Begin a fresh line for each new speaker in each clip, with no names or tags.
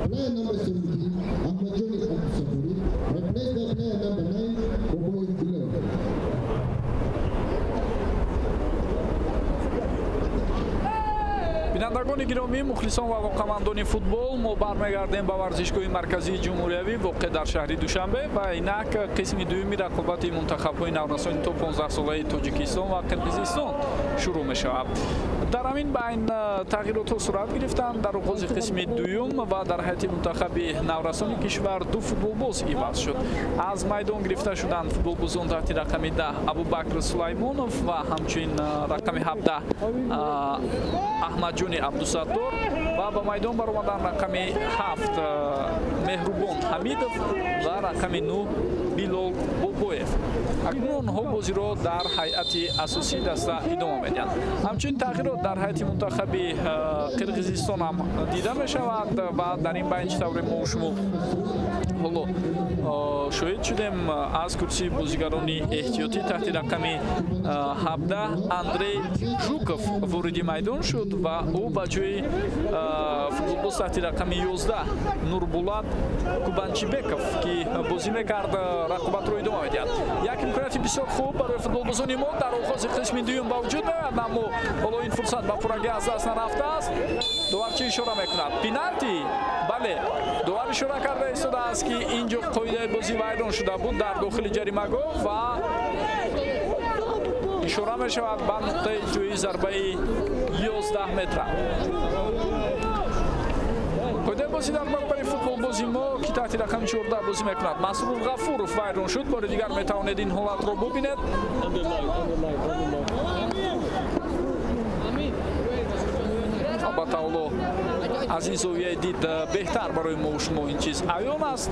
Player number 17, Ahmadjoni Abdusattori, replaced by player number 9, Boboyev Bilal.
Бинандагони гиромӣ, мухлисон ва алоқамандони футбол, мо бармегардем ба варзишгоҳи марказии ҷумҳуриявӣ воқеъ дар шаҳри Душанбе ва инак қисми дуюми рақобати мунтахабҳои наврасони то 15-солаи Тоҷикистон ва Қирғизистон шурӯъ мешавад. Дар ҳамин байн тағйиротҳо сурат гирифтанд. Дар оғози қисми дуюм ва дар ҳайати мунтахаби наврасони кишвар ду футболбоз иваз шуд. Аз майдон гирифта шуданд футболбозон таҳти рақами 10 Абубакр Сулаймонов ва ҳамчунин рақами 17 Аҳмадҷони Абдусаттор ва ба майдон баромаданд рақами 7 Меҳрубон Ҳамидов ва рақами 9 Билол Бобоев. Акнун онҳо бозиро дар ҳайати асосии даста идома медиҳанд. Ҳамчунин тағйирот дар ҳайати мунтахаби Қирғизистон ҳам дида мешавад ва дар ин байн чӣ тавре мо шумо ҳоло шоҳид шудем, аз курсии бозигарони эҳтиётӣ таҳти рақами 17 Андрей Жуков вориди майдон шуд ва ӯ ба ҷои футболбоз таҳти рақами 11 Нурбулат Кубанчибеков, ки бозӣ мекард, рақобатро идома медиҳад. Як имконияти бисёр хуб барои футболбозони мо дар оғози қисми дуюм ба вуҷуд меояд, аммо ҳоло ин фурсат ба пуррагӣ аз даст нарафтааст. Довар чӣ ишора мекунад? Пеналти? Бале, довар ишора карда истодааст, ки ин ҷо қоидаи бозӣ вайрон шуда буд дар дохили ҷаримагоҳ ва ишора мешавад ба нуқтаи ҷои зарбаи 11 метра. Қоидаи бозӣ дар баробари футболбози мо, ки таҳти рақами 14 бозӣ мекунад, Масрур Ғафуров вайрон шуд. Бори дигар метавонед ин ҳолатро бубинед. Албатта, ҳоло аз ин зовияи дид беҳтар барои мо шумо ин чиз аён аст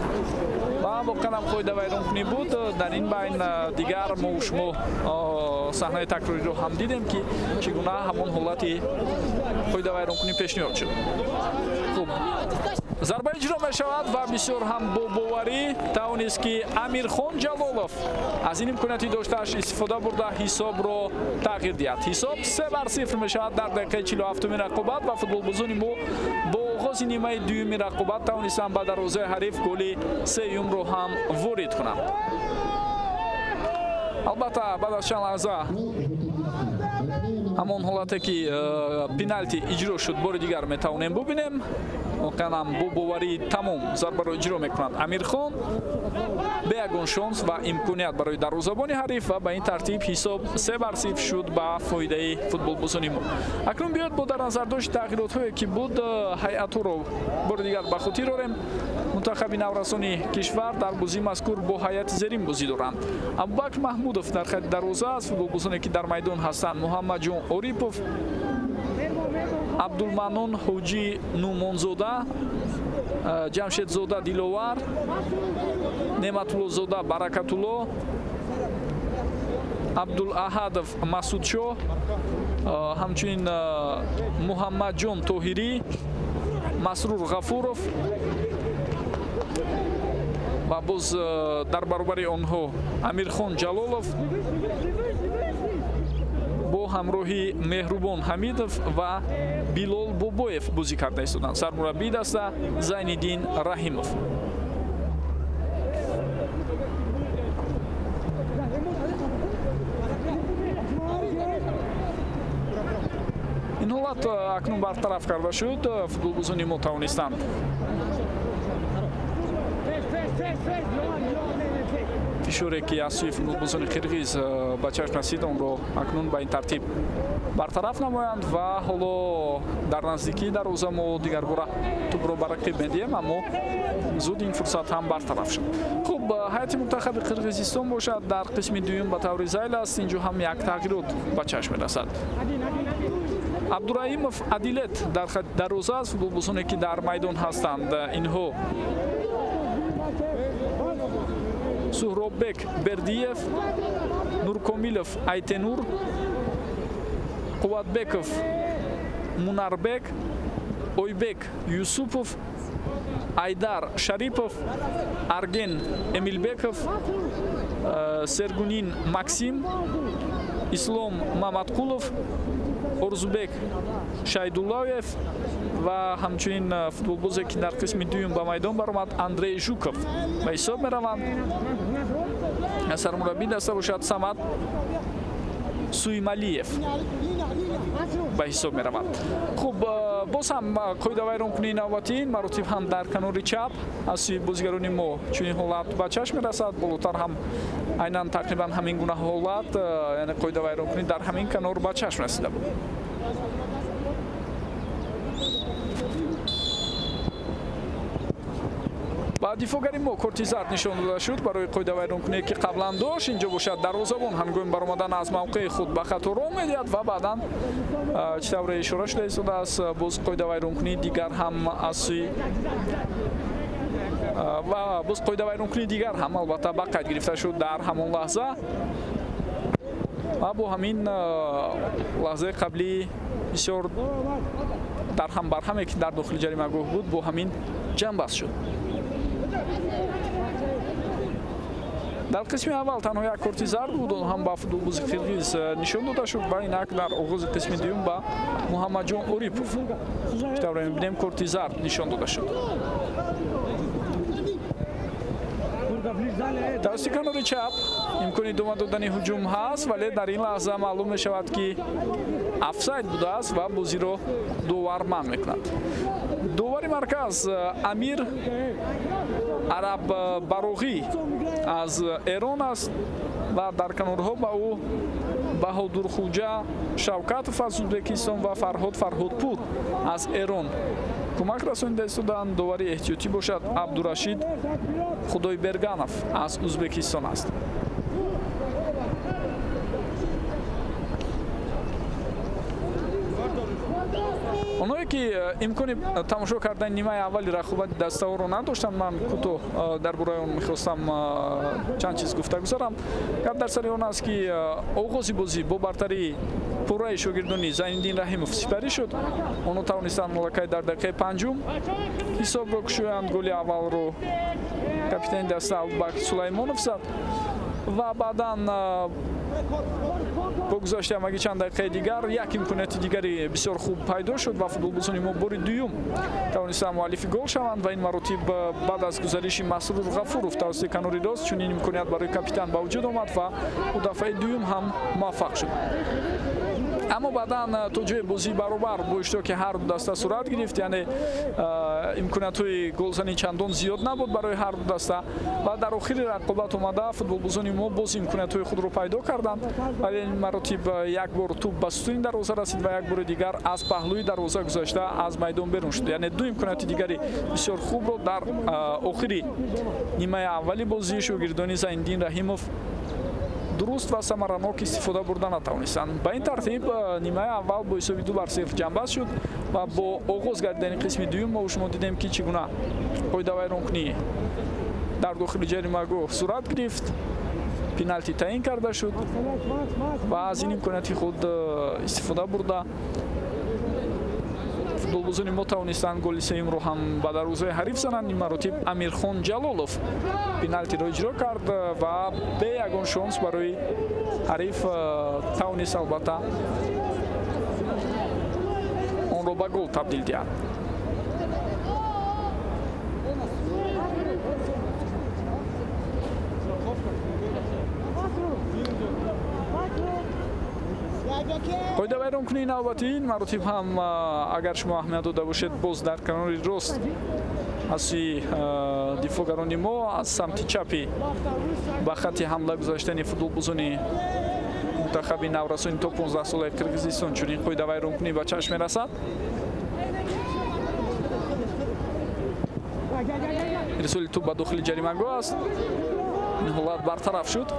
ва воқеан ҳам қоида вайронкунӣ буд. Дар ин байн дигар мо шумо саҳнаи такрориро ҳам дидем, ки чӣ гуна ҳамон ҳолати қоида вайронкунӣ пешниҳод шуд. Хуб, зарба иҷро мешавад ва бисёр ҳам бо боварӣ тавонист, ки Амирхон Ҷалолов аз ин имконияти доштааш истифода бурда ҳисобро тағйир диҳад. Ҳисоб 3-0 мешавад дар дақиқаи 47-уми рақобат ва футболбозони мо бо оғози нимаи дуюми рақобат тавонистанд ба дарвозаи ҳариф голи сеюмро ҳам ворид кунанд. Албатта, баъд аз чанд лаҳза ҳамон ҳолате ки пеналти иҷро шуд, бори дигар метавонем бубинем. Воқеан ҳам бо боварии тамом зарбаро иҷро мекунад Амирхон бе ягон шонс ва имконият барои дарвозабони ҳариф ва ба ин тартиб ҳисоб 3-0 шуд ба фоидаи футболбозони мо. Акнун биёед бо дар назардошти тағйиротҳое ки буд ҳайатҳоро бори дигар ба хотир орем. Мунтахаби наврасони кишвар дар бозии мазкур бо ҳайати зерин бозӣ доранд. Абубакр Маҳмудов дар хати дарвоза аст. Футболбозоне ки дар майдон ҳастанд: Муҳаммадҷон Орипов, Абдулманон Ҳоҷӣ Нумонзода, Ҷамшедзода Диловар, Неъматуллозода Баракатулло, Абдулаҳадов Масудшоҳ, ҳамчунин Муҳаммадҷон Тоҳирӣ, Масрур Ғафуров ва боз дар баробари онҳо Амирхон Ҷалолов бо ҳамроҳи Меҳрубон Ҳамидов ва Билол Бобоев бозӣ карда истоданд. Сармураббии даста Зайниддин Раҳимов. Ин ҳолат акнун бартараф карда шуд. Футболбозони мо тавонистанд фишоре ки аз сӯи футболбозони қирғиз ба чашм расид, онро акнун ба ин тартиб бартараф намоянд ва ҳоло дар наздикии дарвоза мо дигарбора тӯбро ба рақиб медиҳем, аммо зуд ин фурсат ҳам бартараф шуд. Хуб, ҳайати мунтахаби Қирғизистон бошад дар қисми дуюм ба таври зайл аст. Инҷо ҳам як тағйирот ба чашм мерасад. Абдураҳимов Адилет дар хати дарвоза аст. Футболбозоне ки дар майдон ҳастанд инҳо: Суҳроббек Бердиев, Нуркомилов Айтенур, Қувватбеков Мунарбек, Ойбек Юсупов, Айдар Шарипов, Арген Эмилбеков, Сергунин Максим, Ислом Мамадқулов, Орзубек Шайдуллоев ва ҳамчунин футболбозе, ки дар қисми дуюм ба майдон баромад, Андрей Жуков ба ҳисоб мераванд. Сармураббии даста бошад Самад Суймалиев ба ҳисоб меравад. Хуб, боз ҳам қоидавайронкунии навбатӣ, маротиб ҳам дар канори чап аз сӯи бозигарони мо чунин ҳолат ба чашм мерасад. Болотар ҳам айнан тақрибан ҳамин гуна ҳолат, яъне қоидавайронкунӣ дар ҳамин канор ба чашм расида буд. Ба дифоъгари мо корти зард нишон дода шуд барои қоидавайронкуние, ки қаблан дошт. Инҷо бошад дарвозабон ҳангоми баромадан аз мавқеи худ ба хато роҳ медиҳад ва баъдан чӣ тавре ишора шуда истодааст, боз қоидавайронкунии дигар ҳам аз сӯи ва боз қоидавайронкунии дигар ҳам албатта ба қайд гирифта шуд дар ҳамон лаҳза ва бо ҳамин лаҳзаи қаблӣ бисёр дарҳам барҳаме, ки дар дохили ҷаримагоҳ буд, бо ҳамин ҷамъбаст шуд. Дар қисми аввал танҳо як корти зард буд, он ҳам ба футболбози қирғиз нишон дода шуд ва инак дар оғози қисми дуюм ба Муҳаммадҷон Орипов тавре мебинем корти зард нишон дода шуд. Тавассути канори чап имкони идома додани ҳуҷум ҳаст, вале дар ин лаҳза маълум мешавад, ки офсайд будааст ва бозиро довар манъ мекунад. Довари марказ Амир Араб Бароғӣ аз Эрон аст ва дар канорҳо ба ӯ Баҳодурхуҷа Шавкатов аз Ӯзбекистон ва Фарҳод Фарҳодпур аз Эрон кӯмак расонида истоданд. Довари эҳтиётӣ бошад Абдурашид Худойберганов аз Ӯзбекистон аст. Онҳое, ки имкони тамошо кардани нимаи аввали рақобати дастаҳоро надоштанд, ман кӯтоҳ дар бораи он мехостам чанд чиз гуфта гузарам. Гап дар сари он аст, ки оғози бозӣ бо бартарии пурраи шогирдони Зайниддин Раҳимов сипарӣ шуд. Онҳо тавонистанд малакаи дар дақиқаи панҷум ҳисобро кушоянд. Голи аввалро капитани даста Абубакр Сулаймонов зад ва баъдан бо гузашти ҳамагӣ чанд дақиқаи дигар як имконияти дигари бисёр хуб пайдо шуд ва футболбозони мо бори дуюм тавонистанд муаллифи гол шаванд ва ин маротиб баъд аз гузариши Масрур Ғафуров тавассути канори рост чунин имконият барои капитан ба вуҷуд омад ва ӯ дафъаи дуюм ҳам муваффақ шуд. Аммо баъдан то ҷои бозӣ баробар бо иштироки ҳар ду даста сурат гирифт, яъне имкониятҳои голзанӣ чандон зиёд набуд барои ҳар ду даста ва дар охири рақобат омада футболбозони мо боз имкониятҳои худро пайдо карданд, вале ин маротиб як бор тӯб ба сутуни дарвоза расид ва як бори дигар аз паҳлӯи дарвоза гузашта аз майдон берун шуд. Яъне ду имконияти дигари бисёр хубро дар охири нимаи аввали бозӣ шогирдони Зайниддин Раҳимов дуруст ва самаранок истифода бурда натавонистанд. Ба ин тартиб нимаи аввал бо ҳисоби 2-0 ҷамъбаст шуд ва бо оғоз гардидани қисми дуюм мо шумо дидем, ки чӣ гуна қоидавайронкунӣ дар дохили ҷаримагоҳ сурат гирифт, пеналти таъин карда шуд ва аз ин имконияти худ истифода бурда футболбозони мо тавонистанд голи сеюмро ҳам ба дарвозаи ҳариф зананд. Ин маротиб Амирхон Ҷалолов пеналтиро иҷро кард ва бе ягон шонс барои ҳариф тавонист албатта онро ба гол табдил диҳад. Қоидавайронкунии навбатӣ ин маротиб ҳам агар шумо аҳамият дода бошед, боз дар канори рост аз сӯи дифоъгарони мо аз самти чапи ба хатти ҳамла гузаштани футболбозони мунтахаби наврасони то 15 солаи Қирғизистон чунин қоидавайронкунӣ ба чашм мерасад. Ирсоли тӯб ба дохили ҷаримагоҳ аст. Ин ҳолат бартараф шуд.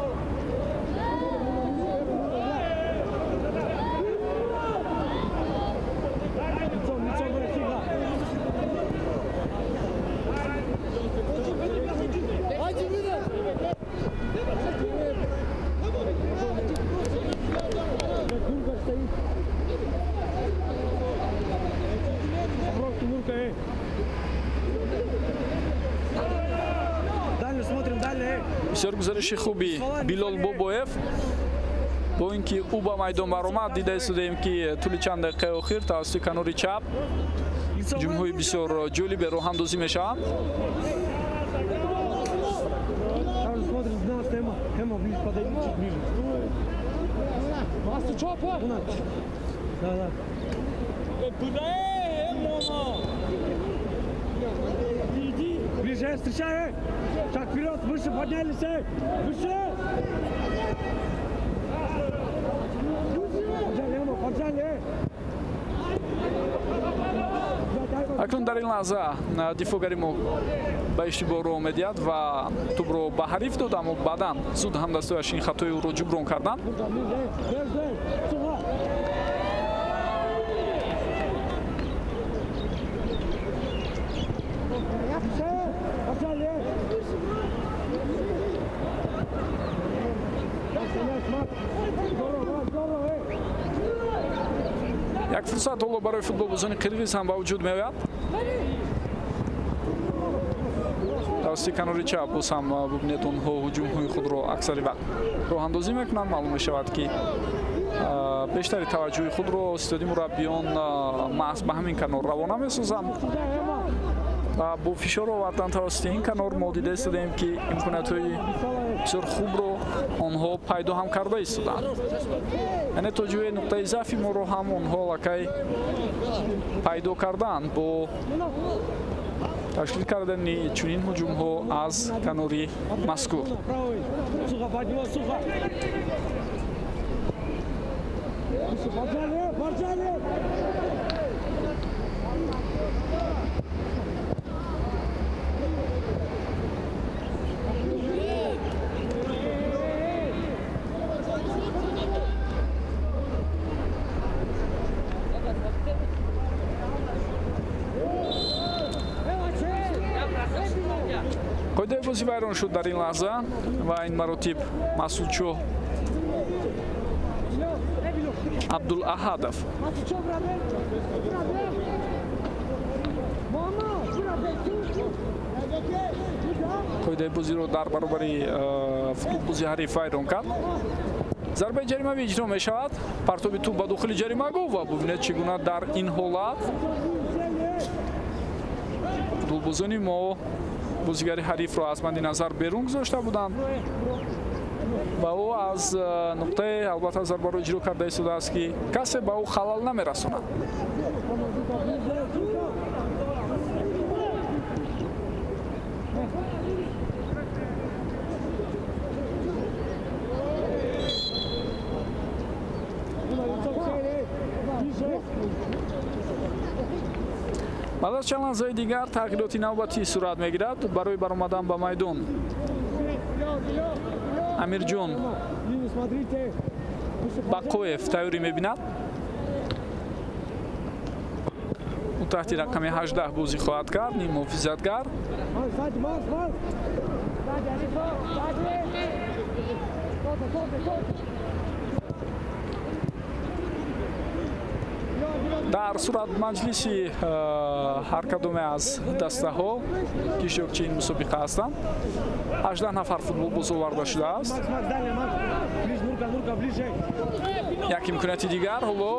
Бисёр гузариши хуби Билол Бобоев. Бо ин ки ӯ ба майдон баромад, дида истодаем, ки тӯли чанд дақиқаи охир тавассути канори чап ҳуҷумҳои бисёр ҷолибе роҳандозӣ мешаванд.
Ближе, встречай! Шаг вперед, выше поднялись! Выше! Поджали!
Акнун дар ин лаҳза дифоъгари мо ба иштибоҳ роҳ медиҳад ва тӯбро ба ҳариф дод, аммо баъдан зуд ҳамдастояш ин хатои ӯро ҷуброн карданд. Як фурсат ҳоло барои футболбозони қирғиз ҳам ба вуҷуд меояд. Тавассути канори чап боз ҳам бубинед, онҳо ҳуҷумҳои худро аксари вақт роҳандозӣ мекунанд. Маълум мешавад, ки бештари таваҷҷӯҳи худро истоди мураббиён маҳз ба ҳамин канор равона месозанд ва бо фишор овардан тавассути ин канор мо дида истодаем, ки имкониятҳои бисёр хубро онҳо пайдо ҳам карда истоданд. Яъне то ҷои нуқтаи заъфи моро ҳам онҳо аллакай пайдо карданд бо ташкил кардани чунин ҳуҷумҳо аз канори мазкур. Қоидаи бозӣ вайрон шуд дар ин лаҳза ва ин маротиб Масудшоҳ Абдулаҳадов қоидаи бозиро дар баробари футболбози ҳариф вайрон кард. Зарбаи ҷаримавӣ иҷро мешавад. Партоби тӯб ба дохили ҷаримагоҳ ва бубинед, чӣ гуна дар ин ҳолат футболбозони мо бозигари ҳарифро аз манди назар берун гузошта буданд ва ӯ аз нуқтаи албатта зарбаро иҷро карда истодааст, ки касе ба ӯ халал намерасонад. Баъд аз чанд лаҳзаи дигар тағйироти навбатӣ сурат мегирад. Барои баромадан ба майдон Амирҷон Бақоев тайёрӣ мебинад. Ӯ таҳти рақами 18 бозӣ хоҳад кард, ниммуҳофизатгар. Дар сурат маҷлиси ҳар кадоме аз дастаҳо, ки иштирокчии ин мусобиқа ҳастанд, 18 нафар футболбоз оварда шудааст. Як имконияти дигар, ҳоло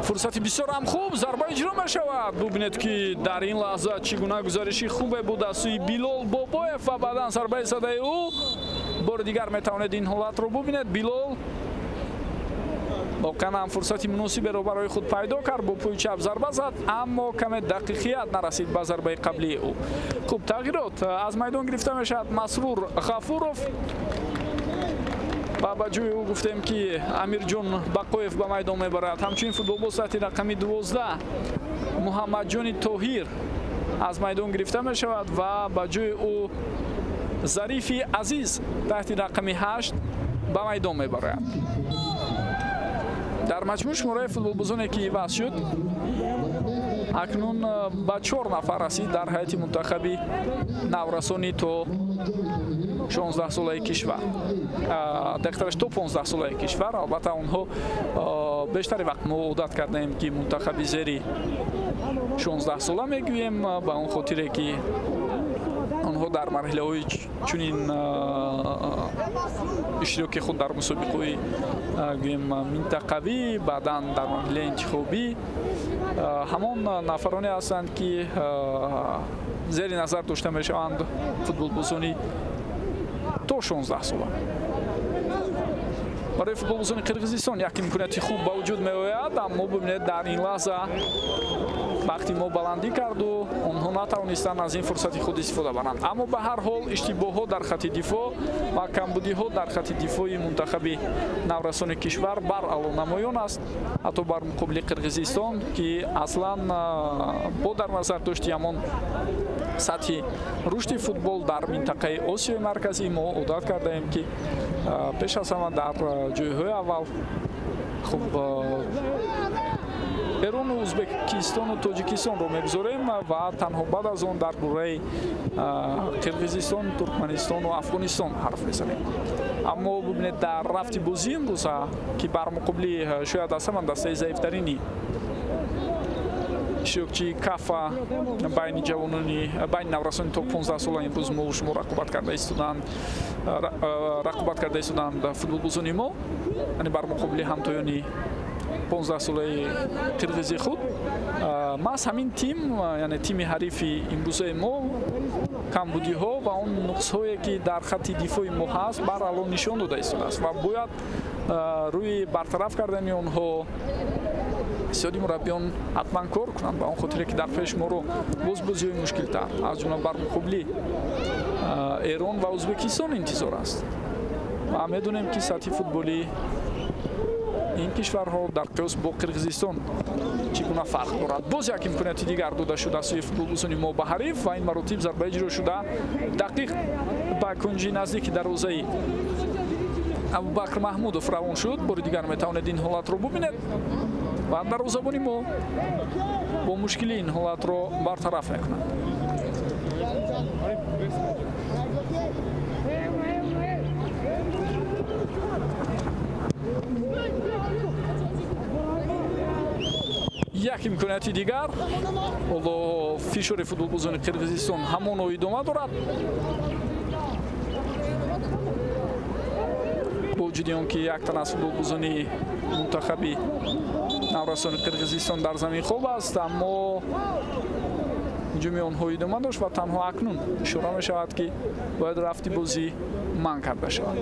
фурсати бисёр ҳам хуб, зарба иҷро мешавад. Бубинед, ки дар ин лаҳза чӣ гуна гузариши хубе буд аз сӯи Билол Бобоев ва баъдан зарбаи задаи ӯ. Бори дигар метавонед ин ҳолатро бубинед. Билол воқеан ҳам фурсати муносиберо барои худ пайдо кард, бо пӯи чап зарба зад, аммо каме дақиқият нарасид ба зарбаи қаблии ӯ. Хуб, тағйирот аз майдон гирифта мешавад. Масрур Ғафуров ва ба ҷои ӯ гуфтем, ки Амирҷон Бақоев ба майдон мебарад. Ҳамчунин футболбоз таҳти рақами 12 Муҳаммадҷони Тоҳир аз майдон гирифта мешавад ва ба ҷои ӯ Зарифи Азиз таҳти рақами 8 ба майдон мебарад. Дар маҷмӯъ шумораи футболбозоне, ки иваз шуд, акнун ба 4 нафар расид дар ҳайати мунтахаби наврасони то 16 солаи кишвар, дақиқтараш то 15 солаи кишвар. Албатта онҳо бештари вақт мо одат кардаем, ки мунтахаби зери 16 сола мегӯем, ба он хотире ки онҳо дар марҳилаҳои чунин иштироки худ дар мусобиқаҳои гӯем минтақавӣ, баъдан дар марҳилаи интихобӣ ҳамон нафароне ҳастанд, ки зери назар дошта мешаванд футболбозони то 16 сола. Барои футболбозони Қирғизистон як имконияти хуб ба вуҷуд меояд, аммо бибинед, дар ин лаҳза вақти мо баландӣ карду онҳо натавонистанд аз ин фурсати худ истифода баранд. Аммо ба ҳар ҳол иштибоҳҳо дар хати дифоъ ва камбудиҳо дар хати дифои мунтахаби наврасони кишвар баръало намоён аст, ҳатто бар муқобили Қирғизистон, ки аслан бо дар назар дошти ҳамон сатҳи рушди футбол дар минтақаи Осиёи Марказӣ мо одат кардаем, ки пеш аз ҳама дар ҷойҳои аввал хуб Эрону Ӯзбекистону Тоҷикистонро мегузорем ва танҳо баъд аз он дар бораи Қирғизистон, Туркманистону Афғонистон ҳарф мезанем. Аммо бибинед, дар рафти бозӣ имрӯза, ки бар муқобили шояд аз ҳама дастаи заифтарини иштирокчии Кафа байни ҷавонони, байни наврасони то 15 сола имрӯз мо шумо рақобат карда истоданд футболбозони мо, яъне бар муқобили ҳамтоёни 15 солаи қирғизи худ, маҳз ҳамин тим, яъне тими ҳарифи имрӯзаи мо, камбудиҳо ва он нуқсҳое, ки дар хатти дифои мо ҳаст, баръало нишон дода истодааст ва бояд рӯи бартараф кардани онҳо иттиҳоди мураббиён ҳатман кор кунанд, ба он хотире ки дар пеш моро боз бозиҳои мушкилтар, аз ҷумла бар муқобили Эрон ва Ӯзбекистон интизор аст ва медонем, ки сатҳи футболии ин кишварҳо дар қиёс бо Қирғизистон чӣ гуна фарқ дорад. Боз як имконияти дигар дода шуда сӯи футболбозони мо ба ҳариф ва ин маротиб зарба иҷро шуда дақиқ ба кунҷи наздики дарвозаи Абубакр Маҳмудов равон шуд. Бори дигар метавонед ин ҳолатро бубинед ва дарвозабони мо бо мушкилӣ ин ҳолатро бартараф мекунад. Як имконияти дигар. Ҳоло фишори футболбозони Қирғизистон ҳамоно идома дорад, бо вуҷуди он ки як тан аз футболбозони мунтахаби наврасони Қирғизистон дар замин хоб аст, аммо ҳуҷуми онҳо идома дошт ва танҳо акнун ишора мешавад, ки бояд рафти бозӣ манъ карда шавад.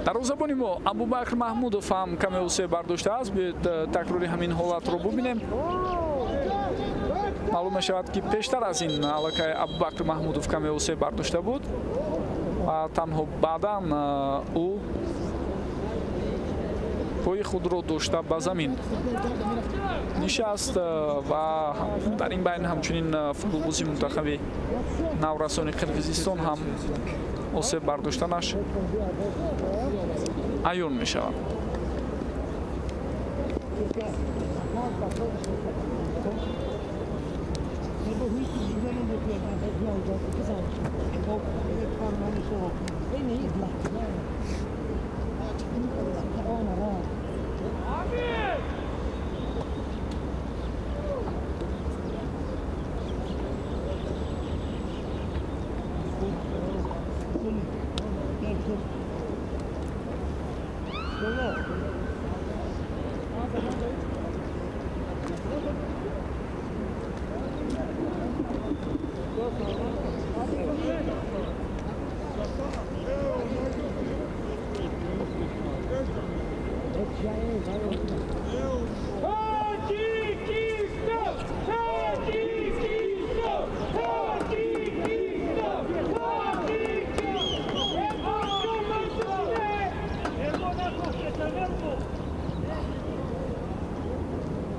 Дарвозабони мо Абубакр Маҳмудов ҳам каме осеб бардоштааст. Биёед, такрори ҳамин ҳолатро бубинем. Маълум мешавад, ки пештар аз ин аллакай Абубакр Маҳмудов каме осеб бардошта буд ва танҳо баъдан ӯ пои худро дошта ба замин нишаст ва дар ин байн ҳамчунин футболбози мунтахаби наврасони Қирғизистон ҳам осеб бардоштанаш аён мешавад.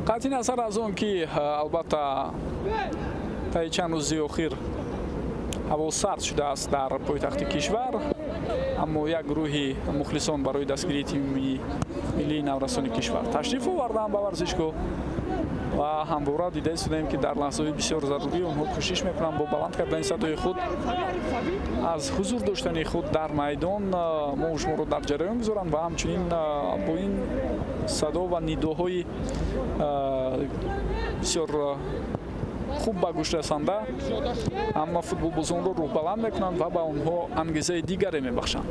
Қатъи назар аз он ки албатта таи чанд рӯзи охир ҳаво сард шудааст дар пойтахти кишвар, аммо як гурӯҳи мухлисон барои дастгирии тими миллии наврасони кишвар ташриф оварданд ба варзишгоҳ ва ҳамвора дида истодаем, ки дар лаҳзаҳои бисёр зарурӣ онҳо кӯшиш мекунанд бо баланд кардани садои худ аз ҳузур доштани худ дар майдон мо шуморо дар ҷараён гузоранд ва ҳамчунин бо ин садо ва нидоҳои бисёр хуб ба гӯш расонда, аммо футболбозонро рӯҳбаланд мекунанд ва ба онҳо ангезаи дигаре мебахшанд.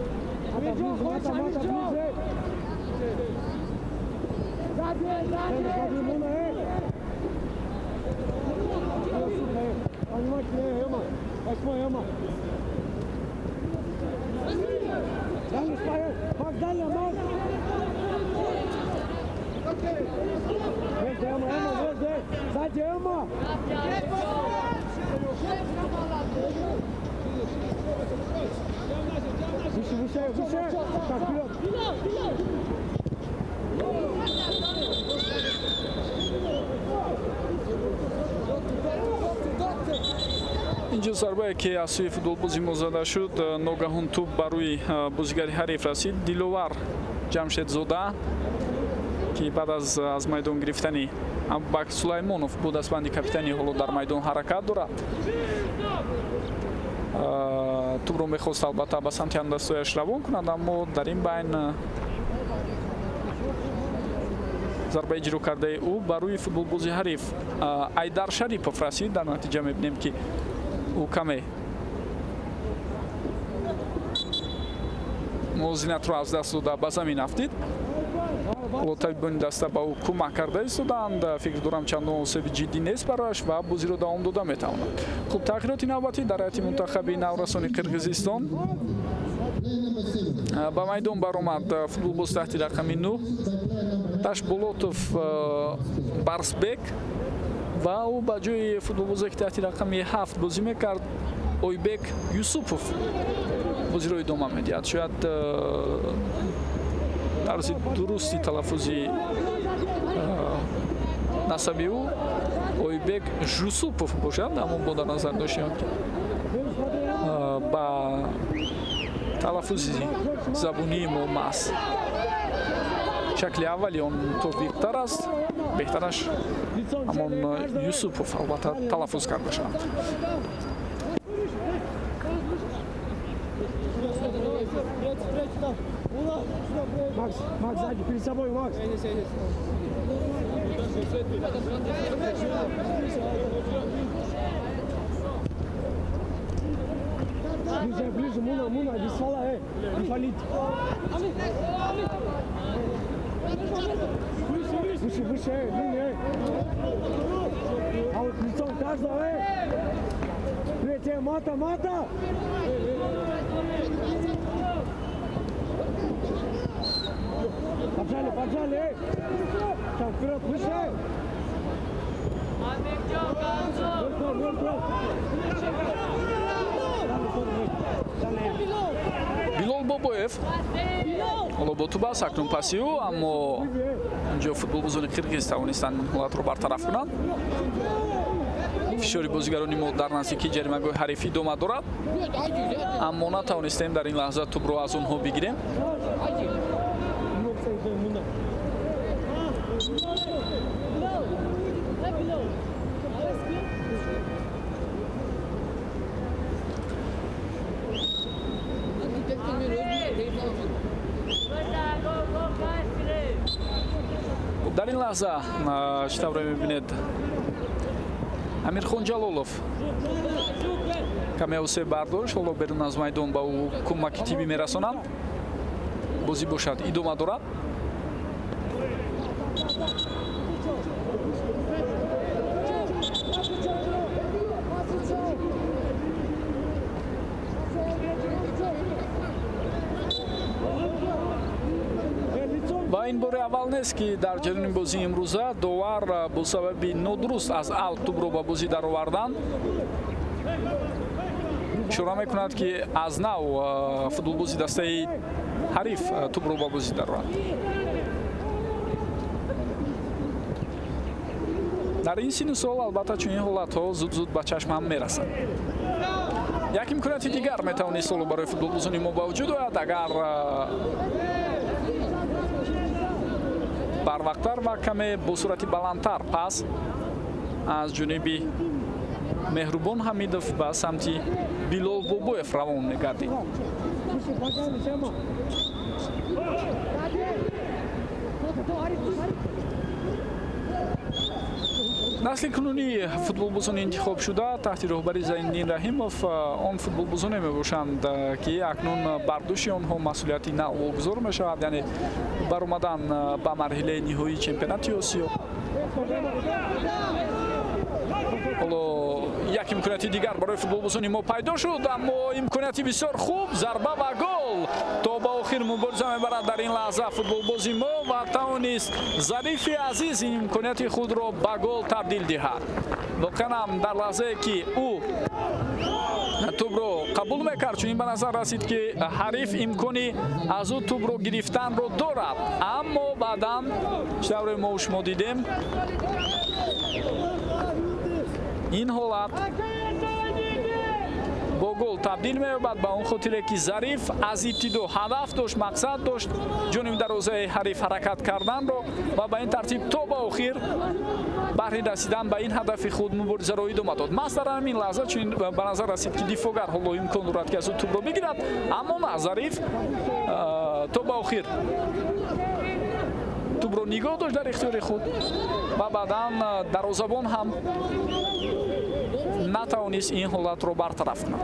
Инҷо зарбае ки аз сӯи футболбози мо зада шуд, ногаҳон тӯб ба рӯи бозигари ҳариф расид. Диловар Ҷамшедзода, ки баъд аз майдон гирифтани Абубакр Сулаймонов бо дастбанди капитани ҳоло дар майдон ҳаракат дорад. Тӯбро мехост албатта ба самти ҳамдастояш равон кунад, аммо дар ин байн зарбаи иҷро кардаи ӯ ба рӯи футболбози ҳариф Айдар Шарипов расид. Дар натиҷа мебинем, ки ӯ каме мувозинатро аз даст дода ба замин афтид. Табибони даста ба ӯ кӯмак карда истодаанд. Фикр дорам, чандон осеби ҷиддӣ нест барояш ва бозиро давом дода метавонад. Хуб, тағйироти навбатӣ дар ҳайати мунтахаби наврасони Қирғизистон. Ба майдон баромад футболбоз таҳти рақами 9 Ташболотов Барсбек ва ӯ ба ҷои футболбозе, ки таҳти рақами 7 бозӣ мекард, Ойбек Юсупов бозиро идома медиҳад. Шояд тарзи дурусти талаффузи насаби ӯ Ойбек Жусупов бошад, аммо бо дар назар доштем, ки ба талаффузи забунии мо маҳз шакли аввали он мутобиқтар аст, беҳтараш ҳамон Юсупов албатта талаффуз карда шавад.
Макс, Макс, сзади, перед собой, Макс. Ближе, ближе, Муна, Муна, без фола, не фалить. Выше, выше, эй, А вот лицом каждого, эй. Третья, мата, мата. Поджали, поджали, эй! Так, вперед, выше!
Билол Бобоев ҳоло бо тӯб аст, акнун паси ӯ, аммо инҷо футболбозони қирғиз тавонистанд ин ҳолатро бартараф кунанд. Фишори бозигарони мо дар наздикии ҷаримагоҳи ҳариф идома дорад, аммо натавонистем дар ин лаҳза тӯбро аз онҳо бигирем. Дар ин лаҳза чӣ тавре мебинед, Амирхон Ҷалолов каме осеб бардошт, ҳоло берун аз майдон ба ӯ кӯмаки тиббӣ мерасонанд. Бозӣ бошад идома дорад. Ва ин бори аввал нест, ки дар ҷараёни бозии имрӯза довар бо сабаби нодуруст аз аут тӯбро ба бозӣ даровардан ишора мекунад, ки аз нав футболбози дастаи ҳариф тӯбро ба бозӣ дарорад. Дар ин синну сол албатта чунин ҳолатҳо зуд-зуд ба чашм ҳам мерасанд. Як имконияти дигар метавонист ҳоло барои футболбозони мо ба вуҷуд ояд, агар барвақттар ва каме бо суръати баландтар пас аз ҷониби Меҳрубон Ҳамидов ба самти Билол Бобоев равон мегардид. Насли кунунии футболбозони интихобшуда таҳти роҳбари Зайниддин Раҳимов он футболбозоне мебошанд, ки акнун бар дӯши онҳо масъулияти нав вогузор мешавад, яъне баромадан ба марҳилаи ниҳоии чемпионати Осиё. Ҳоло як имконияти дигар барои футболбозони мо пайдо шуд, аммо имконияти бисёр хуб, зарба ва гол. То ба охир мубориза мебарад дар ин лаҳза футболбози мо ва тавонист Зарифи азиз ин имконияти худро ба гол табдил диҳад. Воқеан ҳам дар лаҳзае ки ӯ тӯбро қабул мекард, чунин ба назар расид, ки ҳариф имкони аз ӯ тӯбро гирифтанро дорад, аммо баъдан чӣ тавре мо шумо дидем, ин ҳолат бо гол табдил меёбад, ба он хотире ки Зариф аз ибтидо ҳадаф дошт, мақсад дошт ҷониби дарвозаи ҳариф ҳаракат карданро ва ба ин тартиб то ба охир баҳри расидан ба ин ҳадафи худ муборизаро идома дод. Маҳз дар ҳамин лаҳза чунин ба назар расид, ки дифоъгар ҳоло имкон дорад, ки аз ӯ тӯбро бигирад, аммо на, Зариф то ба охир тӯбро нигоҳ дошт дар ихтиёри худ ва баъдан дарвозабон ҳам натавонист ин ҳолатро бартараф кунад.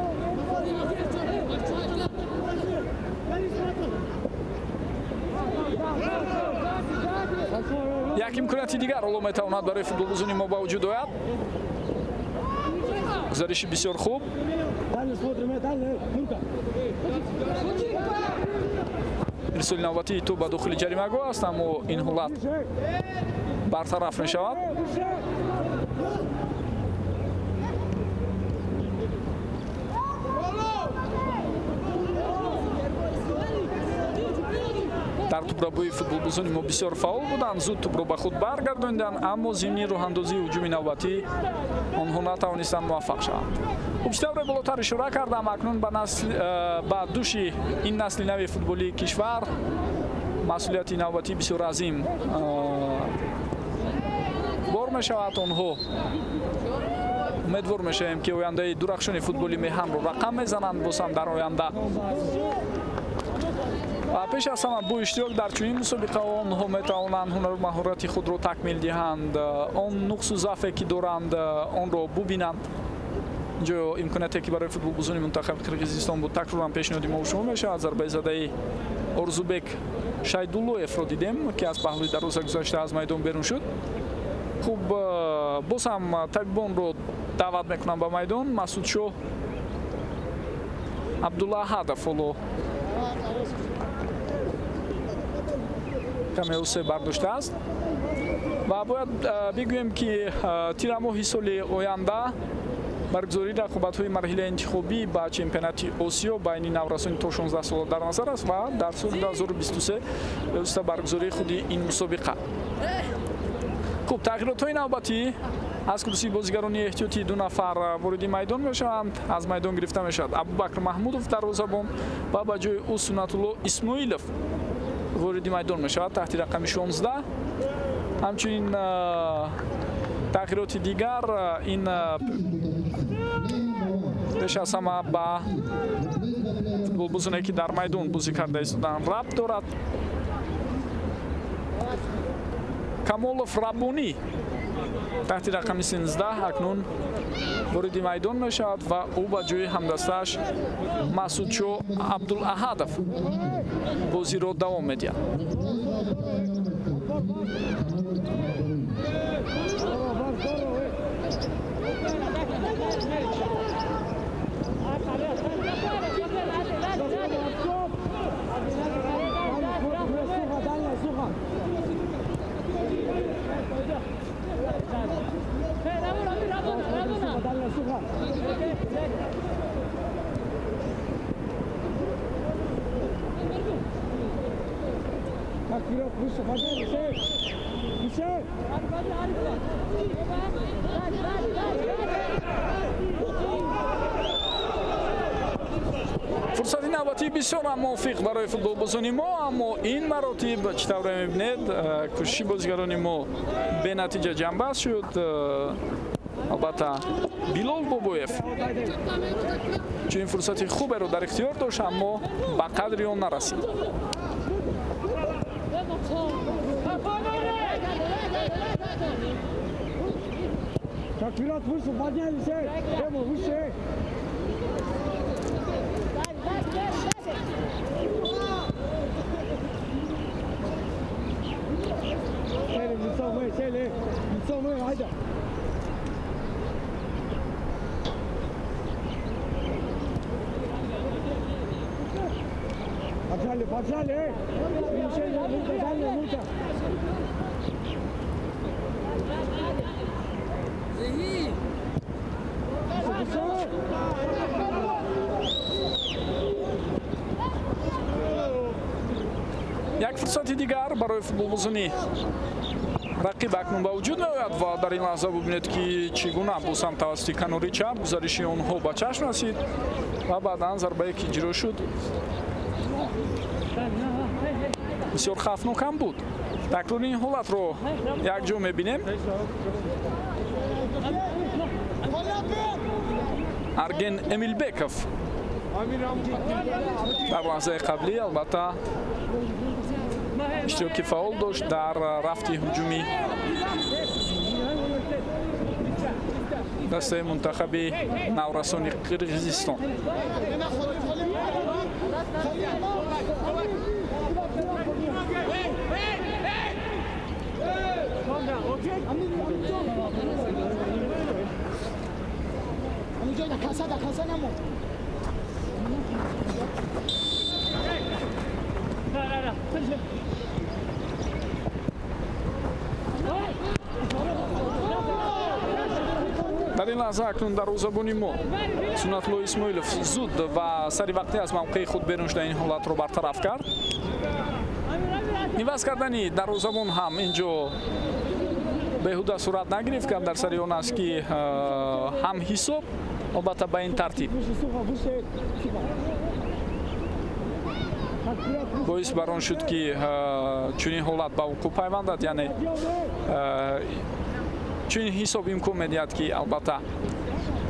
Як имконияти дигар ҳоло метавонад барои футболбозони мо ба вуҷуд ояд. Гузариши бисёр хуб. Ирсоли навбатии тӯб ба дохили ҷаримагоҳ аст, аммо ин ҳолат бартараф мешавад. Дар тӯбрабои футболбозони мо бисёр фаъол буданд, зуд тӯбро ба худ баргардонданд, аммо зимни роҳандозии ҳуҷуми навбатӣ онҳо натавонистанд муваффақ шаванд. Хуб, чӣ тавре болотар ишора кардам, акнун ба дӯши ин насли нави футболии кишвар масъулияти навбатӣ бисёр азим бор мешавад. Онҳо умедвор мешавем, ки ояндаи дурахшони футболи меҳанро рақам мезананд боз ҳам дар оянда. Ва пеш аз ҳама бо иштирок дар чунин мусобиқаҳо онҳо метавонанд ҳунару маҳорати худро такмил диҳанд, он нуқсу заъфе ки доранд онро бубинанд. Инҷо имконияте ки барои футболбозони мунтахаби Қирғизистон буд, такроран пешниҳоди мо шумо мешавад. Зарбаи задаи Орзубек Шайдуллоевро дидем, ки аз паҳлӯи дарвоза гузашта аз майдон берун шуд. Хуб, боз ҳам табибонро даъват мекунам ба майдон. Масудшоҳ Абдуллоаҳадов ҳоло каме усе бардоштааст ва бояд бигӯем, ки тирамоҳи соли оянда баргузории рақобатҳои марҳилаи интихобӣ ба чемпионати Осиё байни наврасони то 16 сола дар назар аст ва дар соли 2023 бевосита баргузории худи ин мусобиқа. Хуб, тағйиротҳои навбатӣ аз курсии бозигарони эҳтиётии ду нафар вориди майдон мешаванд. Аз майдон гирифта мешавад Абубакр Маҳмудов дарвозабон ва ба ҷои ӯ Суннатулло Исмоилов вориди майдон мешавад таҳти рақами 16. Ҳамчунин тағйироти дигар ин пеш аз ҳама ба футболбозоне, ки дар майдон бозӣ карда истодаанд, рабт дорад. Камолов Раббонӣ таҳти рақами 13 акнун вориди майдон мешавад ва ӯ ба ҷои ҳамдастааш Масудшоҳ Абдулаҳадов бозиро давом медиҳад. Фурсати навбатӣ бисёр ҳам мувофиқ барои футболбозони мо, аммо ин маротиб чӣ тавре мебинед, кӯшиши бозигарони мо бенатиҷа ҷамъбаст шуд. Албатта, Билол Бобоев чунин фурсати хуберо дар ихтиёр дошт, аммо ба қадри он нарасид.
Так, вперед, выше, поднялись, эй! Эма, выше, эй! Сели, лицом, эй, сели! Лицом, эй, айда! Поджали, поджали, эй! Перемещение, мука, дальняя, мука!
Як фурсати дигар барои футболбозони рақиб акнун ба вуҷуд меояд ва дар ин лаҳза бубинед, ки чӣ гуна боз ҳам тавассути канори чап гузариши онҳо ба чашм расид ва баъдан зарбае ки иҷро шуд бисёр хавфнок ҳам буд. Такрори ин ҳолатро якҷо мебинем. Арген Эмилбеков дар лаҳзаи қаблӣ албатта иштироки фаъол дошт дар рафти ҳуҷуми дастаи мунтахаби наврасони Қирғизистон. Дар ин лаҳза акнун дарвозабони мо Суннатулло Исмоилов зуд ва сари вақтӣ аз мавқеи худ берун шуда ин ҳолатро бартараф кард. Иваз кардани дарвозабон ҳам инҷо беҳуда сурат нагирифт, гап дар сари он аст, ки ҳам ҳисоб албатта ба ин тартиб боис бар он шуд, ки чунин ҳолат ба вуқӯъ пайвандад, яъне чунин ҳисоб имкон медиҳад, ки албатта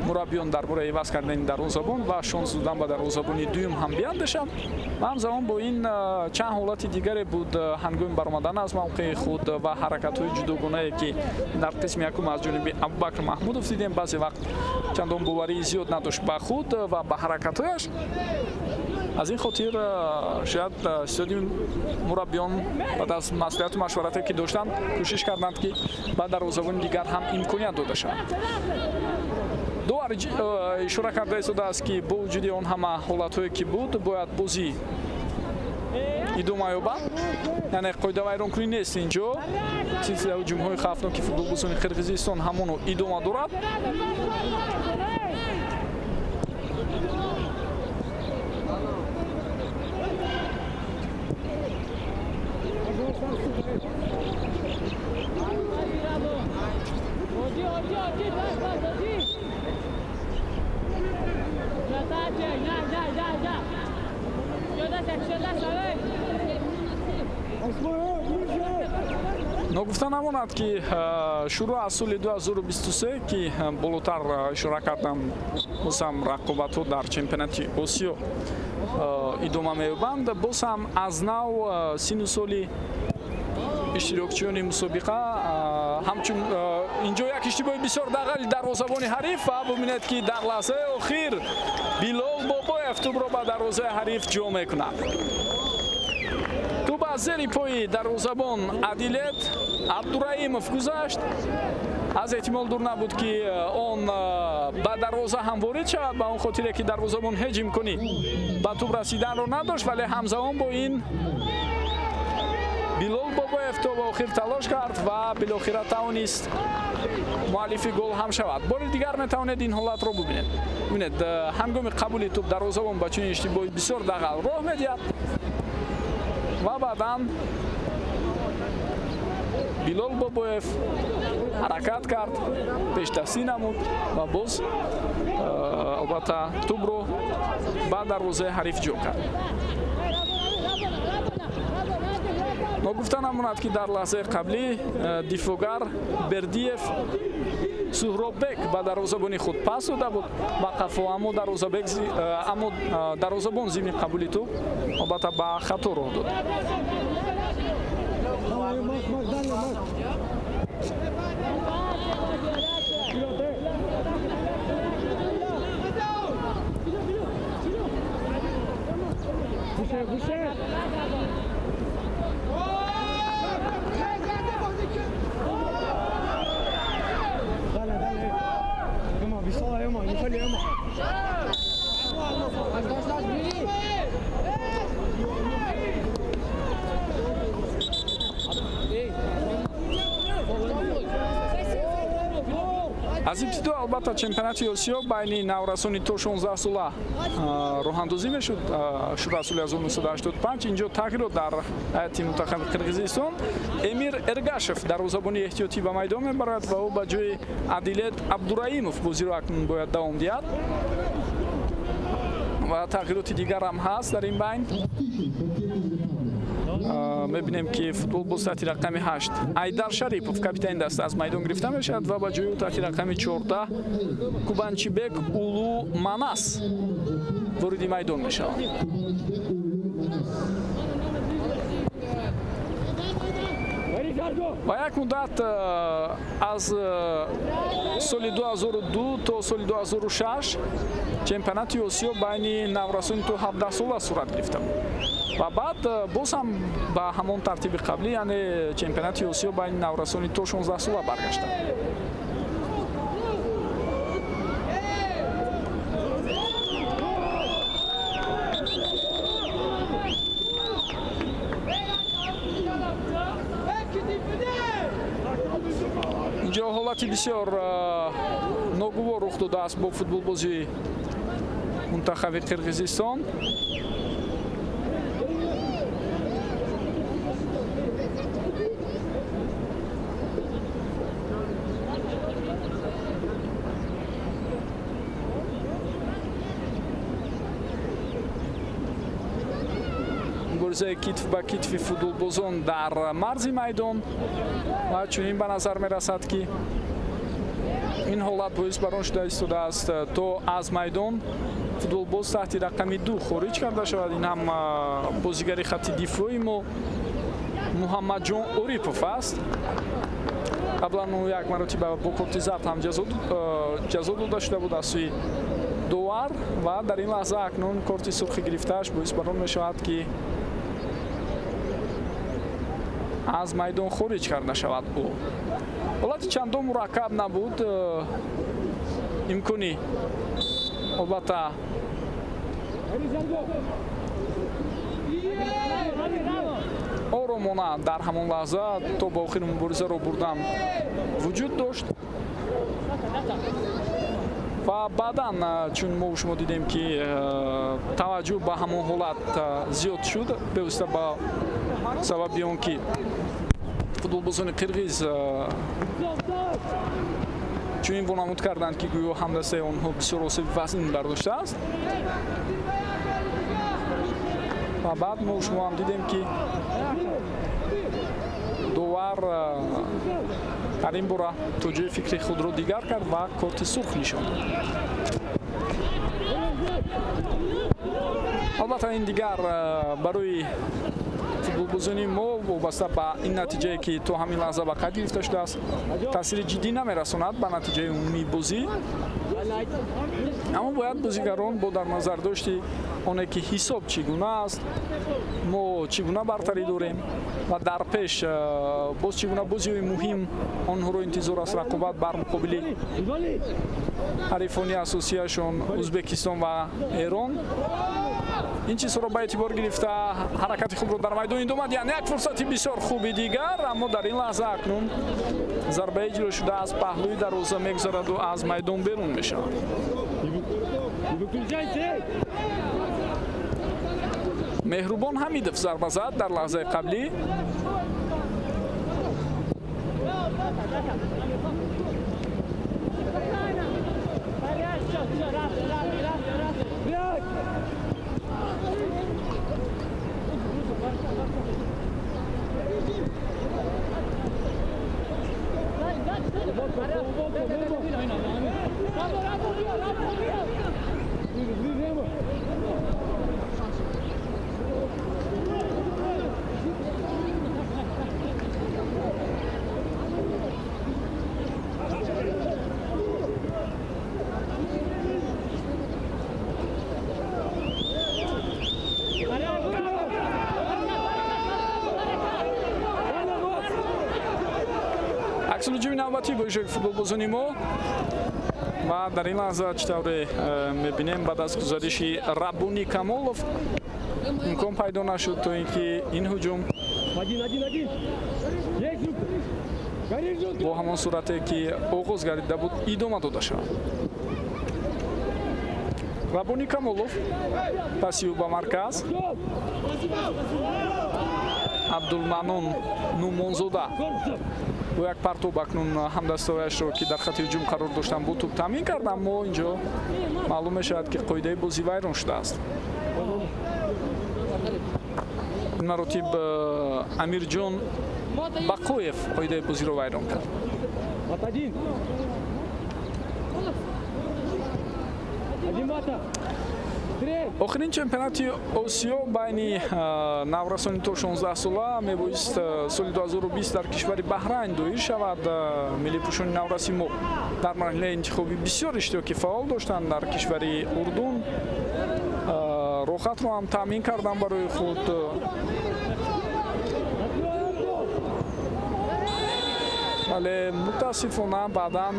мураббиён дар бораи иваз кардани дарвозабон ва шонс додан ба дарвозабони дуюм ҳам биандешанд. Ва ҳамзамон бо ин чанд ҳолати дигаре буд ҳангоми баромадан аз мавқеи худ ва ҳаракатҳои ҷудогонае, ки дар қисми якум аз ҷониби Абубакр Маҳмудов дидем. Баъзе вақт чандон боварии зиёд надошт ба худ ва ба ҳаракатҳояш. Аз ин хотир шояд сиёди мураббиён баъд аз маслиҳату машварате, ки доштанд, кӯшиш карданд, ки ба дарвозабони дигар ҳам имконият дода шавад. Довар ишора карда истодааст, ки бо вуҷуди он ҳама ҳолатҳое, ки буд, бояд бозӣ идома ёбад, яъне қоидавайронкунӣ нест инҷо. Силсилаи ҳуҷумҳои хавфноки футболбозони Қирғизистон ҳамоно идома дорад. Ногуфта намонад, ки шурӯъ аз соли 2023, ки болотар ишора кардам, боз ҳам рақобатҳо дар чемпионати Осиё идома меёбанд. Боз ҳам аз нав сину соли иштирокчиёни мусобиқа ҳамчун инҷо як иштибоҳи бисёр дағали дарвозабони ҳариф ва бубинед, ки дар лаҳзаи охир Билол Бобоев тӯбро ба дарвозаи ҳариф ҷо мекунад. Тӯб аз зери пои дарвозабон Адилет Абдураимов гузашт. Аз эҳтимол дур набуд, ки он ба дарвоза ҳам ворид шавад, ба он хотире ки дарвозабон ҳеҷ имконӣ ба тӯб расиданро надошт, вале ҳамзамон бо ин Билол Бобоев то ба охир талош кард ва билохира тавонист муаллифи гол ҳам шавад. Бори дигар метавонед ин ҳолатро бубинед. Бубинед, ҳангоми қабули тӯб дарвозабон ба чунин иштибоҳи бисёр дағал роҳ медиҳад ва баъдан Билол Бобоев ҳаракат кард, пешдастӣ намуд ва боз албатта тӯбро ба дарвозаи ҳариф ҷо кард. Ногуфта намонад, ки дар лаҳзаи қаблӣ дифоъгар Бердиев Суҳроббек ба дарвозабони худ пас дода буд ба қафо, аммо дарвозабон зимни қабули тӯб албатта ба хато роҳ дод. Аз ибтидо албатта чемпионати Осиё байни наврасони то 16 сола роҳандозӣ мешуд шуд аз соли 1985. Инҷо тағйирот дар ҳайати мунтахаби Қирғизистон. Эмир Эргашев дарвозабони эҳтиётӣ ба майдон мебарад ва ӯ ба ҷои Адилет Абдураимов бозиро акнун бояд давом диҳад. Ва тағйироти дигар ҳам ҳаст дар ин байн. Мебинем ки футболбоз таҳти рақами 8 Айдар Шарипов, капитани даста, аз майдон гирифта мешавад ва ба ҷои ӯ таҳти рақами 14 Кубанчибек Улу Манас вориди майдон мешавад. Ва як муддат аз соли 2002 то соли 2006 чемпионати Осиё байни наврасони то 17 сола сурат гирифта буд. Ва баъд боз ҳам ба ҳамон тартиби қаблӣ, яъне чемпионати Осиё байни наврасони то 16 сола баргашта. Инҷо ҳолати бисёр ногувор рух додааст бо футболбози мунтахаби Қирғизистон. Муборизаи китф ба китфи футболбозон дар марзи майдон ва чунин ба назар мерасад, ки ин ҳолат боис бар он шуда истодааст, то аз майдон футболбоз таҳти рақами 2 хориҷ карда шавад. Ин ҳам бозигари хатти дифои мо Муҳаммадҷон Орипов аст. Қаблан ӯ як маротиба бо корти зард ҳам ҷазо дода шуда буд аз сӯи довар ва дар ин лаҳза акнун корти сурхи гирифтааш боис бар он мешавад, ки аз майдон хориҷ карда шавад ӯ. Ҳолати чандон мураккаб набуд, имкони албатта оромона дар ҳамон лаҳза то ба охири муборизаро бурдан вуҷуд дошт. Ва баъдан чун мо шумо дидем, ки таваҷҷӯҳ ба ҳамон ҳолат зиёд шуд, бевосита ба сабаби он ки футболбозони қирғиз чунин вонамуд карданд, ки гӯё ҳамдастаи онҳо бисёр осеби вазнин бардоштааст. Ва баъд мо шумо ҳам дидем, ки довар дар ин бора то ҷои фикри худро дигар кард ва корти сурх нишон дод. Албатта ин дигар барои футболбозони мо вобаста ба ин натиҷае, ки то ҳамин лаҳза ба қайд гирифта шудааст, таъсири ҷиддӣ намерасонад ба натиҷаи умумии бозӣ. Аммо бояд бозигарон бо дар назардошти оне ки ҳисоб чӣ гуна аст, мо чӣ гуна бартарӣ дорем ва дар пеш боз чӣ гуна бозиҳои муҳим онҳоро интизор аст, рақобат бар муқобили ҳарифони асосияшон Ӯзбекистон ва Эрон, ин чизҳоро ба эътибор гирифта ҳаракати худро дар майдон идома диҳанд. Як фурсати бисёр хуби дигар, аммо дар ин лаҳза акнун зарбаи иҷро шуда аз паҳлӯи дарвоза мегузараду аз майдон берун мешавад. Меҳрубон Ҳамидов зарба зад дар лаҳзаи қаблӣ. Аксулуҷуми навбатӣ бо иштироки футболбозони мо ва дар ин лаҳза чӣ тавре мебинем, баъд аз гузариши Раббуни Камолов имкон пайдо нашуд, то ин ки ин ҳуҷум Бо ҳамон сурате ки оғоз гардида буд идома дода шавад. Рабони Камолов паси ӯ ба марказ. Абдулманон Нумонзода бо як партоб акнун ҳамдастояшро, ки дар хати ҳуҷум қарор доштанд, бо тӯб таъмин кард, аммо инҷо маълум мешавад, ки қоидаи бозӣ вайрон шудааст. Ин маротиб Амирҷон Бақоев қоидаи бозиро вайрон кард. Охирин чемпионати Осиё байни наврасони то 16 сола мебоист соли 2020 дар кишвари Баҳрайн доир шавад. Миллипӯшони навраси мо дар марҳилаи интихобӣ бисёр иштироки фаъол доштанд дар кишвари Урдун. Роҳатро ҳам таъмин карданд барои худ. Вале мутаассифона баъдан,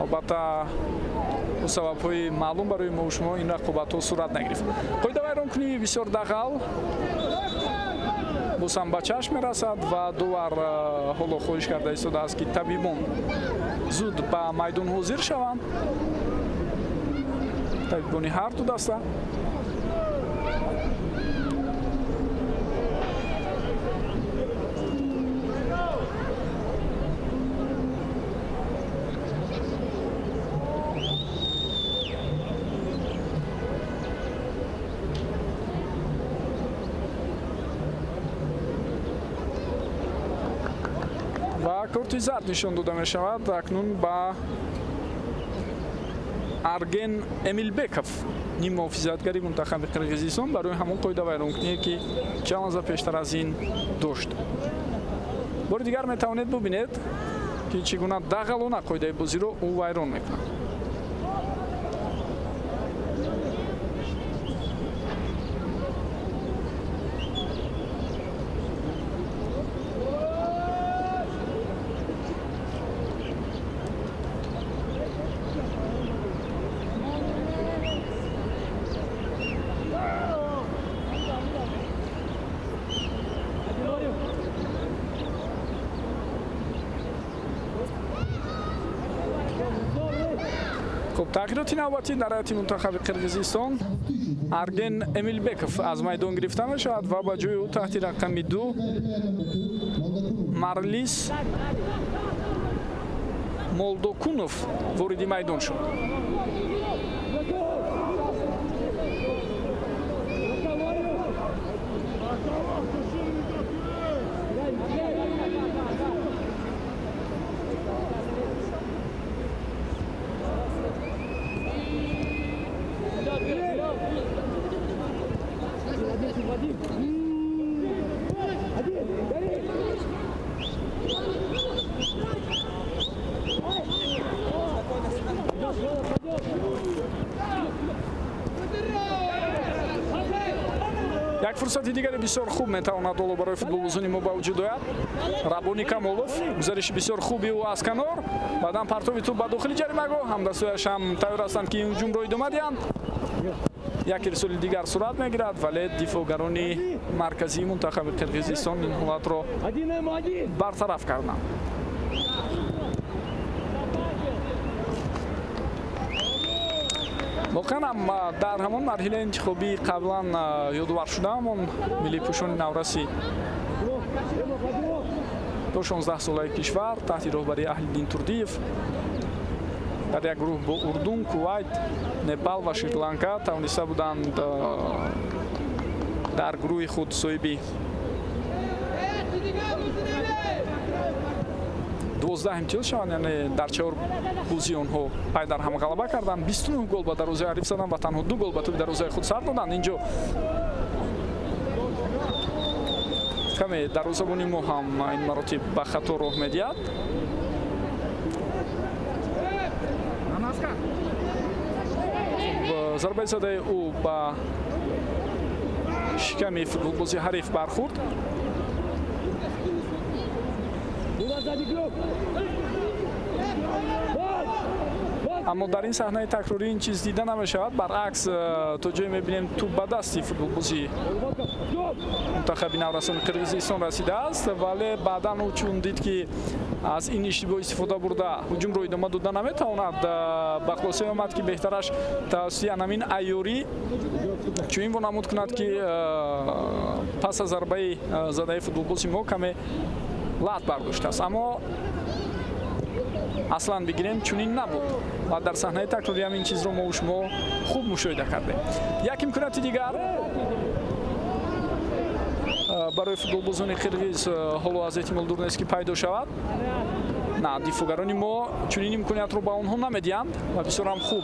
албатта, бо сабабҳои маълум барои мо шумо ин рақобатҳо сурат нагирифт. Қоида вайронкунии бисёр дағал боз ҳам ба чашм мерасад ва довар ҳоло хоҳиш карда истодааст, ки табибон зуд ба майдон ҳозир шаванд. Табибони ҳар ду даста. Ва корти зард нишон дода мешавад акнун ба Арген Эмилбеков, ниммуҳофизатгари мунтахаби Қирғизистон, барои ҳамон қоида вайронкуние, ки чанд лаҳза пештар аз ин дошт. Бори дигар метавонед бубинед, ки чӣ гуна дағалона қоидаи бозиро ӯ вайрон мекунад. Хуб, тағйироти навбатӣ дар ҳайати мунтахаби Қирғизистон. Арген Эмилбеков аз майдон гирифта мешавад ва ба ҷои ӯ таҳти рақами 2 Марлис Молдокунов вориди майдон шуд. Як фурсати дигари бисёр хуб метавонад ҳоло барои футболбозони мо ба вуҷуд ояд. Рабони Камолов, гузариши бисёр хуби ӯ аз канор, баъдан партоби тӯб ба дохили ҷаримагоҳ. Ҳамдастояш ҳам тайёр ҳастанд, ки ин ҳуҷумро идома диҳанд. Як ирсоли дигар сурат мегирад, вале дифоъгарони марказии мунтахаби Қирғизистон ин ҳолатро бартараф карданд. Воқеан ҳам дар ҳамон марҳилаи интихобӣ қаблан ёдовар шудаам, он миллипӯшони навраси то 16 солаи кишвар таҳти роҳбарии Аҳлиддин Турдиев дар як гурӯҳ бо Урдун, Кувайт, Непал ва Шри-Ланка тавониста буданд дар гурӯҳи худ соҳиби 12 имтиёз шаванд, яъне дар 4 бозии онҳо пай дар ҳам ғалаба карданд, 29 гол ба дарвозаи ҳариф заданд ва танҳо 2 гол ба тӯби дарвозаи худ сар доданд. Инҷо каме дарвозабони мо ҳам ин маротиб ба хато роҳ медиҳад. Зарбаи задаи ӯ ба шиками футболбози ҳариф бархӯрд. Аммо дар ин саҳнаи такрорӣ ин чиз дида намешавад. Баръакс, то ҷое мебинем, тӯб ба дасти футболбози мунтахаби наврасони Қирғизистон расидааст, вале баъдан ӯ чун дид, ки аз ин иштибоҳ истифода бурда ҳуҷумро идома дода наметавонад, ба хулосае омад, ки беҳтараш тавассути анамин айёрӣ чунин вонамуд кунад, ки пас аз зарбаи задаи футболбози мо каме лат бардоштааст. Аммо аслан бигирем, чунин набуд ва дар саҳнаи такрорӣ ҳам ин чизро мо шумо хуб мушоҳида кардем. Як имконияти дигар барои футболбозони қирғиз ҳоло аз эҳтимол дур нест, ки пайдо шавад. На, дифоъгарони мо чунин имкониятро ба онҳо намедиҳанд ва бисёр ҳам хуб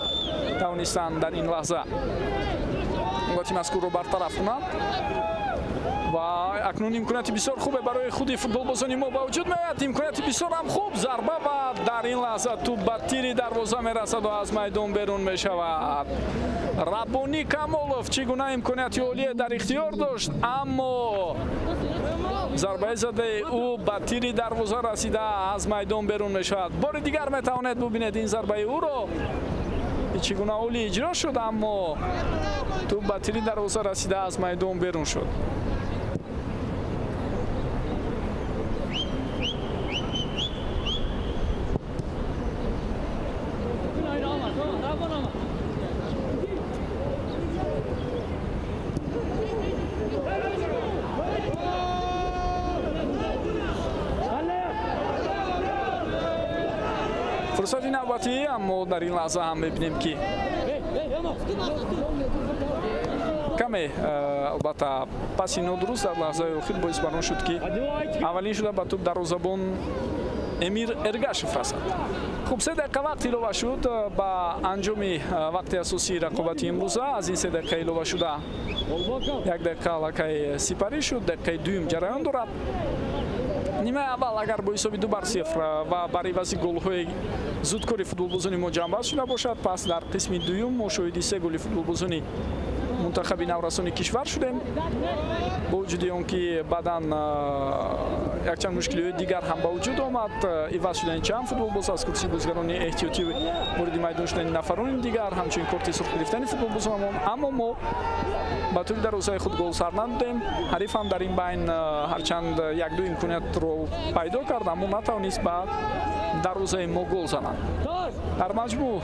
тавонистанд дар ин лаҳза ҳолати мазкурро бартараф кунанд. Ва акнун имконияти бисёр хубе барои худи футболбозони мо ба вуҷуд меояд. Имконияти бисёр ҳам хуб, зарба ва дар ин лаҳза тӯб ба тири дарвоза мерасад ва аз майдон берун мешавад. Раббонӣ Камолов чӣ гуна имконияти олие дар ихтиёр дошт, аммо зарбаи задаи ӯ ба тири дарвоза расида аз майдон берун мешавад. Бори дигар метавонед бубинед ин зарбаи ӯро, чӣ гуна олӣ иҷро шуд, аммо тӯб ба тири дарвоза расида аз майдон берун шуд. Фурсати навбатӣ, аммо дар ин лаҳза ҳам мебинем, ки каме албатта паси нодуруст дар лаҳзаи охир боис бар он шуд, ки аввалин шуда ба тӯб дарвозабон Эмир Эргашев расад. Хуб, 3 дақиқа вақт илова шуд ба анҷоми вақти асосии рақобати имрӯза. Аз ин 3 дақиқа илова шуда 1 дақиқа аллакай сипарӣ шуд, дақиқаи дуюм ҷараён дорад. Нимаи аввал агар бо ҳисоби 2-0 ва бар ивази голҳои зудкори футболбозони мо ҷамъбаст шуда бошад, пас дар қисми дуюм мо шоҳиди 3 голи футболбозони мунтахаби наврасони кишвар шудем. Бо вуҷуди он ки баъдан якчанд мушкилиҳои дигар ҳам ба вуҷуд омад, иваз шудани чанд футболбоз аз курсии бозигарони эҳтиётӣ вориди майдон шудани нафарони дигар, ҳамчунин корти сурх гирифтани футболбозонамон, аммо мо ба тӯли дарвозаи худ гол сар надодем. Ҳариф ҳам дар ин байн ҳарчанд як-ду имкониятро пайдо кард, аммо натавонист ба дарвозаи мо гол занад. Дар маҷмӯъ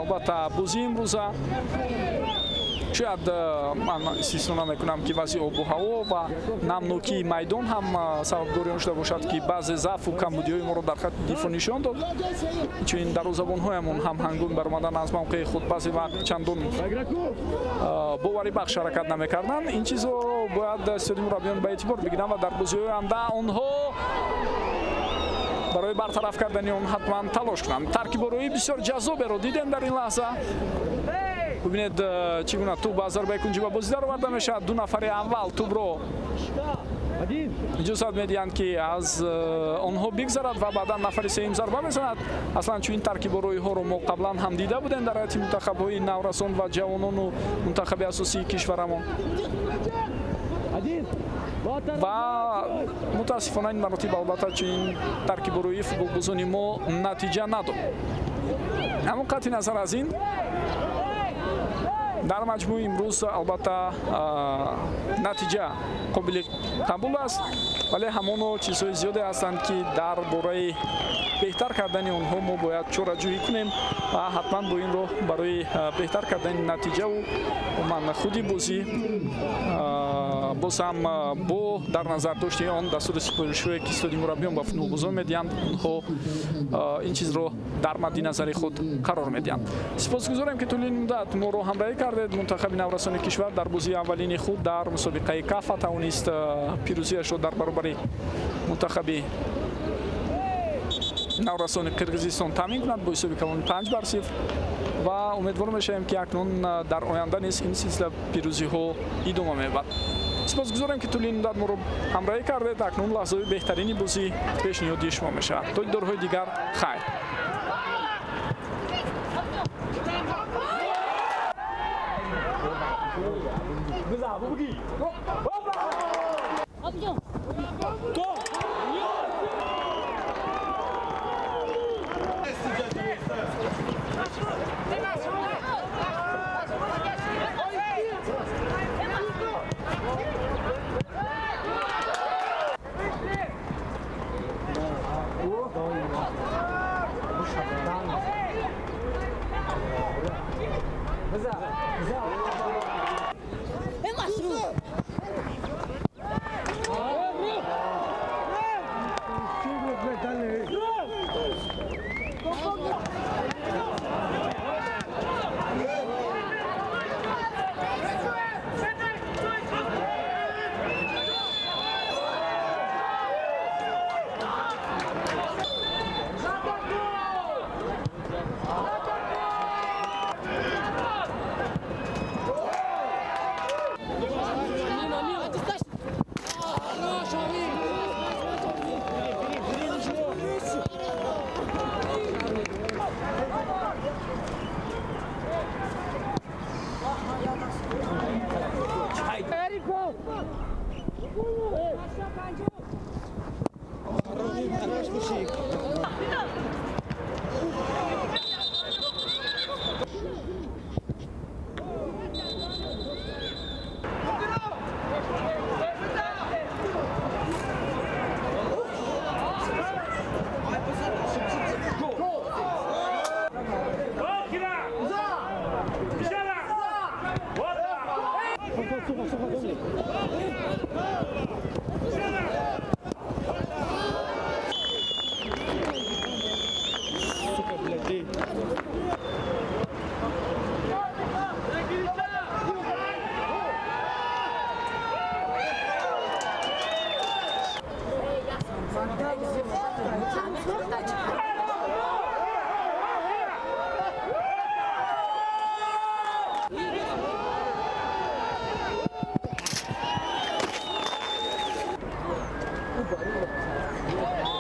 албатта бозии имрӯза шояд ман истисно намекунам, ки вазъи обу ҳаво ва намнокии майдон ҳам сабабгори он шуда бошад, ки баъзе заъфу камбудиҳои моро дар хатти дифоъ нишон дод. Инчунин дарвозабонҳоямон ҳам ҳангоми баромадан аз мавқеи худ баъзе вақт чандон боварибахш ҳаракат намекарданд. Ин чизҳоро бояд истоди мураббиён ба эътибор бигиранд ва дар бозиҳои оянда онҳо барои бартараф кардани он ҳатман талош кунанд. Таркиборои бисёр ҷаззоберо дидем дар ин лаҳза. Бубинед, чӣ гуна тӯб аз зарбаи кунҷӣ ба бозӣ дароварда мешавад. Ду нафари аввал тӯбро иҷозат медиҳанд, ки аз онҳо бигзарад ва баъдан нафари сеюм зарба мезанад. Аслан чунин таркибороиҳоро мо қаблан ҳам дида будем дар ҳайати мунтахабҳои наврасон ва ҷавонону мунтахаби асосии кишварамон. Ва мутаассифона ин маротиб албатта чунин таркибороии футболбозони мо натиҷа надод. Аммо қатъи назар аз ин, дар маҷмӯъ имрӯз албатта натиҷа қобили қабул аст, вале ҳамоно чизҳои зиёде ҳастанд, ки дар бораи беҳтар кардани онҳо мо бояд чораҷӯӣ кунем ва ҳатман бо ин роҳ барои беҳтар кардани натиҷаву умуман худи бозӣ боз ҳам бо дар назар дошти он дастури супоришҳое, ки истоди мураббиён ба футболбозон медиҳанд, онҳо ин чизро дар мадди назари худ қарор медиҳанд. Сипосгузорем, ки тӯли ин муддат моро ҳамроҳӣ кардед. Мунтахаби наврасони кишвар дар бозии аввалини худ дар мусобиқаи Кафа тавонист пирӯзиашро дар баробари мунтахаби наврасони Қирғизистон таъмин кунад бо ҳисоби калони 5-0 ва умедвор мешавем, ки акнун дар оянда низ ин силсила пирӯзиҳо идома меёбад. Сипосгузорем, ки тӯли ин муддат моро ҳамроҳӣ кардед. Акнун лаҳзаҳои беҳтарини бозӣ пешниҳоди шумо мешавад. То дидорҳои дигар, хайр.
Thank